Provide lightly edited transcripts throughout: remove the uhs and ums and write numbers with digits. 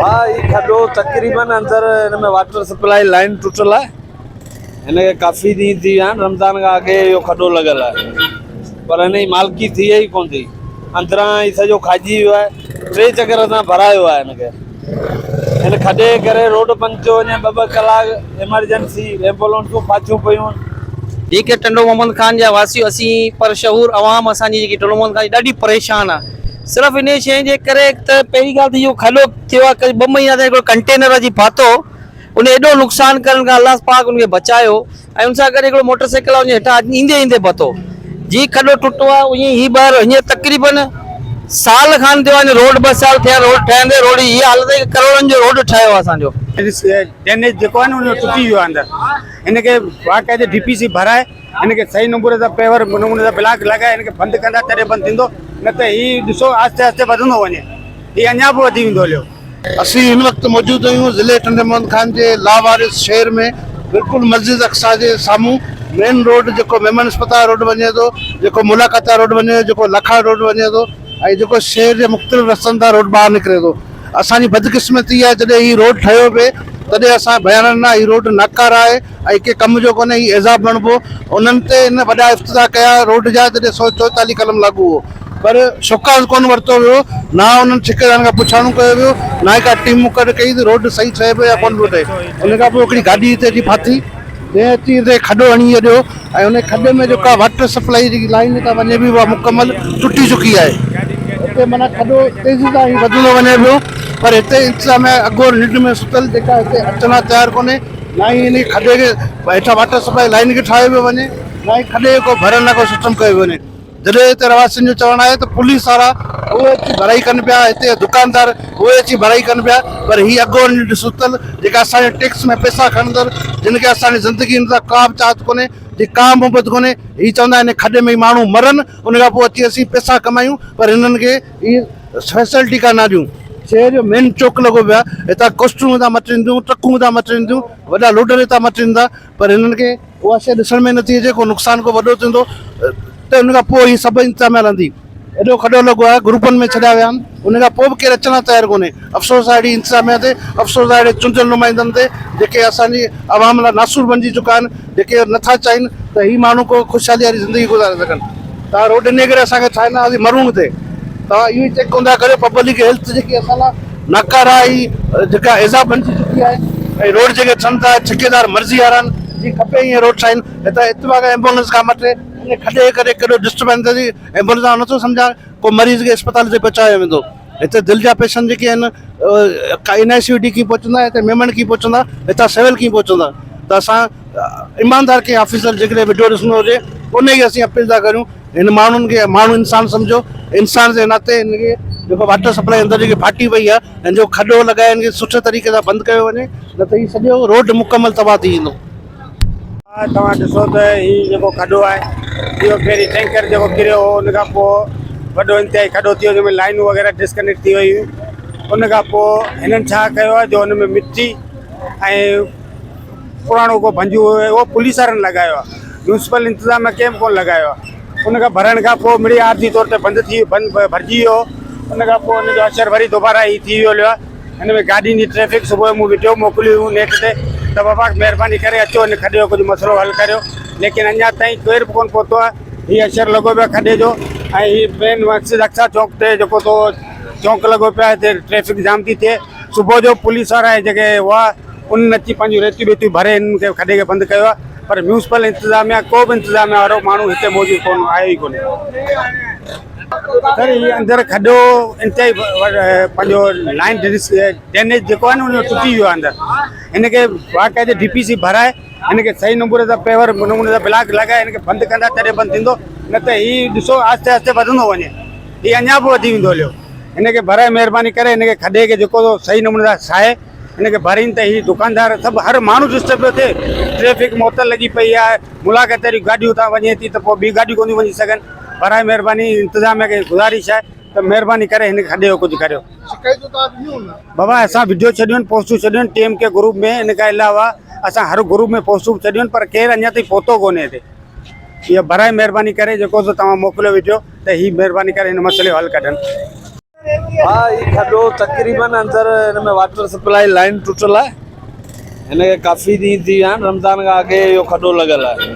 ها هي کڏو تقريبن اندر هن ۾ واٽر سپلائي لائين ٽٽل آهي هن کي ڪافي ڏينهن ٿي ويا آهن رمضان کان اڳي اهو کڏو لڳل آهي پر هن جي مالڪي ٿي ئي ڪونه ٿي اندران هي سڄو کاڄي ويو آهي ٽي چڪر اسان ڀرايو آهي هن کي هن کڏي جي ڪري روڊ بند ٿيو وڃي ٻه ٻه ڪلاڪ ايمرجنسي ايمبولنسون ڦاٿيون پيون آهن. جيڪي ٽنڊو محمد خان جا واسي اسين پر شعور عوام اسان جي جيڪي ٽنڊو محمد خان جي ڏاڍي پريشان آ صرف انهي شيء جي ڪري ته پهرين ڳالهه ته اهو کڏو ٿيو آ ٻه مهينا ٿيا هڪڙو ڪنٽينر اچي ڦاٿو ان ايڏو نقصان ڪرڻ کان الله پاڪ ان کي بچايو ۽ ان سان گڏ هڪڙو موٽر سائيڪل ان جي هيٺان ايندي ايندي پتو جي کڏو ٽٽو آ ائين هي ٻاهر هينئر تقريبن سال کان ٿيو آ روڊ ٻه سال ٿيا روڊ ٺهندي روڊ جي هي حالت آهي ڪروڙن جو روڊ ٺهيو آ اسان جو. ڊرينيج جيڪو آهي نه ان جو ٽٽي ويو آهي اندر هن کي باقاعدي ڊي پي سي ڀرائي هن کي صحيح نمبر سان پيور نموني سان بلاڪ لڳائي هن کي بند ڪندا تڏهن بند ٿيندو نه ته هي ڏسو آهستي آهستي وڌندو وڃي هي اڃا به وڌي ويندو هليو. اسين هن وقت موجود آهيون ضلعي ٽنڊي محمد خان جي لاوارث شهر ۾ بلڪل مسجد اقصيٰ جي سامهون مين روڊ جيڪو ميمڻ اسپتال روڊ وڃي ٿو جيڪو ملاڪاتا روڊ وڃي ٿو جيڪو لکا روڊ وڃي ٿو ۽ جيڪو شهر جي مختلف رستن تان روڊ ٻاهر نڪري ٿو اسان جي بدقسمتي آهي جڏهن هي روڊ ٺهيو پئي تڏهن اسان بيان ڏنا هي روڊ ناڪاره آهي ۽ ڪي ڪم جو ڪونهي هي عذاب بڻبو انهن تي هن وڏا افتتاح ڪيا روڊ جا جڏهن سو چوئيتاليهه قلم لاڳو هو پر شوڪاز ڪونه ورتو ويو نه انهن ٺيڪيدارن کان پڇاڻو ڪيو ويو نه ئي ڪا ٽيم مقرر ڪئي ته روڊ صحيح ٺهي پيو يا ڪونه پيو ٺهي ان کان پوء هڪڙي گاڏي هتي اچي ڦاٿي جنهن اچي هتي کڏو هڻي ڇڏيو ۽ ان کڏي ۾ جيڪا واٽر سپلائي جي لائين هتان وڃي پئي اها مڪمل ٽٽي چڪي آهي هتي معنيٰ کڏو تيزي سان هي وڌندو وڃي پيو پر هتي انتظاميا اگهور ننڊ ۾ ستل جيڪا هتي اچڻ لاء تيار ڪونهي نه ئي ان کڏي کي هيٺان واٽر سپلائي لائين کي ٺاهيو پيو وڃي نه ئي کڏي کي ڪو ڀرڻ لاء ڪو سسٽم ڪيو پيو وڃي جڏهن هتي رهواسين جو چوڻ آهي ته پوليس وارا اهي اچي ڀرائي ڪن پيا هتي جا دڪاندار اهي اچي ڀرائي ڪن پيا پر هي اگهور ننڊ ستل جيڪا اسان جي ٽيڪس ۾ پئسا کڻندڙ جن کي اسان جي زندگين سان ڪا به چاهت ڪونهي جي ڪا محبت ڪونهي هي چوندا آهن کڏي ۾ ماڻهو مرن ان کان پوء اچي اسين پئسا ڪمايون پر هنن کي هي فيسلٽي ڪا نه ڏيون شهر جو مين چوڪ لڳو پيو آهي هتان ڪوسٽرون هتان مٽرينديون ٽرڪون هتان مٽرينديون وڏا لوڊر هتان مٽريندا پر هنن کي اها شيء ڏسڻ ۾ نٿي اچي ڪو نقصان ڪو وڏو ٿيندو ته ان کان پوء هي سڀ انتظاميا هلندي. ايڏو کڏو لڳو آهي گروپن ۾ ڇڏيا ويا آهن ان کان پوء به ڪير اچڻ لاء تيار ڪونهي افسوس آهي اهڙي انتظاميا تي افسوس آهي اهڙي چونڊيل نمائندن تي جيڪي اسان جي عوام لاء ناسور بنجي چڪا آهن جيڪي نٿا چاهين ته هي ماڻهو ڪو خوشحالي واري زندگي گذاري سگهن توهان روڊ انهي ڪري اسان کي ٺاهيندا اسين مرون ڪٿي توهان اهو ئي چيڪ ڪونه ٿا ڪريو پبلڪ هيلٿ جيڪي اسان لاء ناڪاره آهي جيڪا ايذاء بنجي چڪي آهي ۽ روڊ جيڪي ٺھن ٿا ٺيڪيدار مرضي وارا آهن جيئن کپي ائين روڊ ٺاهين هتان اتفاق ايمبولنس کان مٿي ان کڏي جي ڪري ڪيڏو ڊسٽربنس ٿئي ٿي ايمبولنس آئون نٿو سمجهان ڪو مريض کي اسپتال تي پهچايو ويندو هتي دل جا پيشنٽ جيڪي آهن اين آء سي يو ڊي ڪيئن پهچندا هتي ميمڻ ڪيئن پهچندا هتان سول ڪيئن پهچندا ته اسان ايماندار ڪنهن آفيسر جيڪڏهن وڊيو ڏسندو هجي ان کي اسين اپيل ٿا ڪريون هن ماڻهن کي ماڻهو انسان سمجهو انسان جي ناتي هن کي جيڪو واٽر سپلائي اندر جيڪي ڦاٽي پئي آهي هن جو کڏو لڳائي هن کي سٺي طريقي سان بند ڪيو وڃي نه ته هي سڄو روڊ مڪمل تباهه ٿي ويندو. توهان ڏسو ته هي جيڪو کڏو آهي اهو پهرين ٽينڪر جيڪو ڪريو هو ان کان پوء وڏو انتهائي کڏو ٿي ويو جنهن ۾ لائنون وغيره ڊسڪنيڪٽ ٿي ويون ان کان پوء هنن ڇا ڪيو آهي جو ان ۾ مٽي ۽ پراڻو ڪو ڀنجو هو اهو پوليس وارن لڳايو آهي ميونسپل انتظاميا ڪنهن به ڪونه لڳايو آهي ان کان ڀرڻ کان پوء مڙئي عارضي طور تي بند ٿي بند ڀرجي ويو ان کان پوء ان جو اثر وري دوباره هي ٿي ويو هليو آهي هن ۾ گاڏين جي ٽريفڪ صبح جو مون وڊيو موڪليون هيون نيٽ تي ته بابا مهرباني ڪري اچو هن کڏي جو ڪجهه مسئلو حل ڪريو ليڪن اڃا تائين ڪير به ڪونه پهتو آهي هي اثر لڳو پيو آهي کڏي جو ۽ هي مين مسجد اقصيٰ چوڪ تي جيڪو تو چونڪ لڳو پيو آهي هتي ٽريفڪ جام ٿي ٿئي صبح جو پوليس وارا جيڪي هئا انهن اچي پنهنجون ريتيون ٻيتيون ڀري هنن کي کڏي کي بند ڪيو آهي پر ميونسپل انتظاميا ڪو به انتظاميا وارو ماڻهو هتي موجود ڪونه آيو ئي ڪونهي. سر هي اندر کڏو انتهائي پنهنجو لائين ڊرينيج جيڪو آهي نه ان جو ٽٽي ويو آهي اندر هن کي باقاعدي ڊي پي سي ڀرائي هن کي صحيح نموني سان پيور نموني سان بلاڪ لڳائي هن کي بند ڪندا تڏهن بند ٿيندو نه ته هي ڏسو آهستي آهستي وڌندو وڃي هي اڃا به وڌي ويندو هليو هن کي ڀرائي مهرباني ڪري هن کي کڏي کي جيڪو صحيح نموني سان ٺاهي هن کي ڀرين ته هي دڪاندار سڀ هر ماڻهو ڊسٽرب پيو ٿئي ٽريفڪ معطل لڳي پئي آهي ملاقات واريون گاڏيون هتان وڃي ٿي ته پوء ٻيون گاڏيون ڪونه ٿيون وڃي سگهن برائي مهرباني انتظاميا کي گذارش آهي ته مهرباني ڪري هن کڏي جو ڪجهه ڪريو. شڪايتون توهان ڏنيون نه. بابا اسان وڊيو ڇڏيون آهن پوسٽون ڇڏيون آهن ٽي ايم ڪي گروپ ۾ ان کان علاوه اسان هر گروپ ۾ پوسٽون به ڇڏيون آهن پر ڪير اڃا تائين پهتو ڪونهي هتي اها برائي مهرباني ڪري جيڪو سو توهان موڪليو وڊيو ته هي مهرباني ڪري هن مسئلي جو حل ڪڍن. ها هي کڏو تقريبن اندر هن ۾ واٽر سپلائي لائين ٽٽل آهي هن کي ڪافي ڏينهن ٿي ويا آهن رمضان کان اڳي اهو کڏو لڳل آهي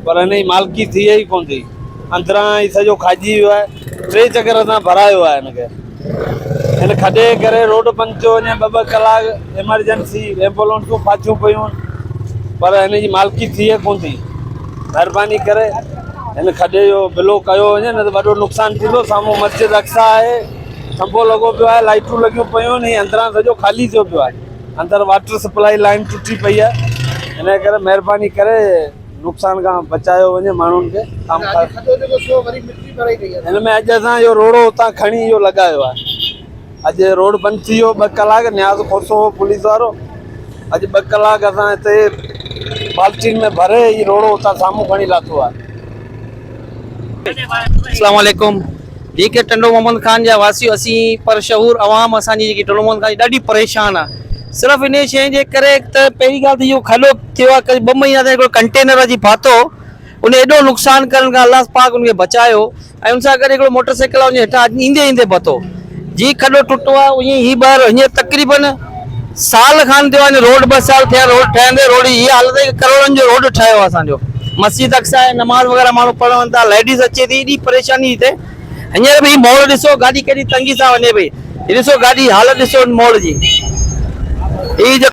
پر هن جي مالڪي ٿئي ئي ڪونه ٿي اندران هي سڄو کاڄي ويو آهي ٽي چڪر اسان ڀرايو آهي هن کي هن کڏي جي ڪري روڊ بند ٿيو وڃي ٻه ٻه ڪلاڪ ايمرجنسي ايمبولنسون ڦاٿيون پيون آهن پر هن جي مالڪي ٿئي ڪونه ٿي مهرباني ڪري هن کڏي جو بلو ڪيو وڃي نه ته وڏو نقصان ٿيندو سامهون مسجد اقصيٰ آهي ٿنڀو لڳو پيو آهي لائٽون لڳيون پيون آهن هي اندران سڄو خالي ٿيو پيو آهي اندر واٽر سپلائي لائن ٽٽي پئي آهي ان ڪري مهرباني ڪري نقصان کان بچايو وڃي ماڻهن کي هن ۾ اڄ اسان اهو روڙو اتان کڻي اهو لڳايو آهي اڄ روڊ بند ٿي ويو ٻه ڪلاڪ نياز کوسو هو پوليس وارو اڄ ٻه ڪلاڪ اسان هتي بالٽين ۾ ڀري هي روڙو اتان سامهون کڻي لاٿو آهي. اسلام عليڪم جيڪي ٽنڊو محمد خان جا واسيو اسين پرشعور عوام اسان جي جيڪي ٽنڊو محمد خان جي ڏاڍي پريشان آ صرف انهي شيء جي ڪري ته پهرين ڳالهه ته اهو کڏو ٿيو آ ٻه مهينا ٿيا هڪڙو ڪنٽينر اچي ڦاٿو ان ايڏو نقصان ڪرڻ کان الله پاڪ ان کي بچايو ۽ ان سان گڏ هڪڙو موٽر سائيڪل ان جي هيٺان ايندي ايندي پتو جي کڏو ٽٽو آهي ائين هي ٻاهر هينئر تقريبن سال کان ٿيو آهي روڊ ٻه سال ٿيا روڊ ٺهندي روڊ جي هي حالت آهي ڪروڙن جو روڊ ٺهيو آهي اسان جو مسجد اقصيٰ آهي نماز وغيره ماڻهو پڙهڻ وڃن ٿا ليڊيز اچي ٿي ايڏي پريشاني هتي هينئر به هي موڙ ڏسو گاڏي ڪيڏي تنگي سان وڃي پئي هي ڏسو گاڏي حالت ڏسو هن موڙ جي هي.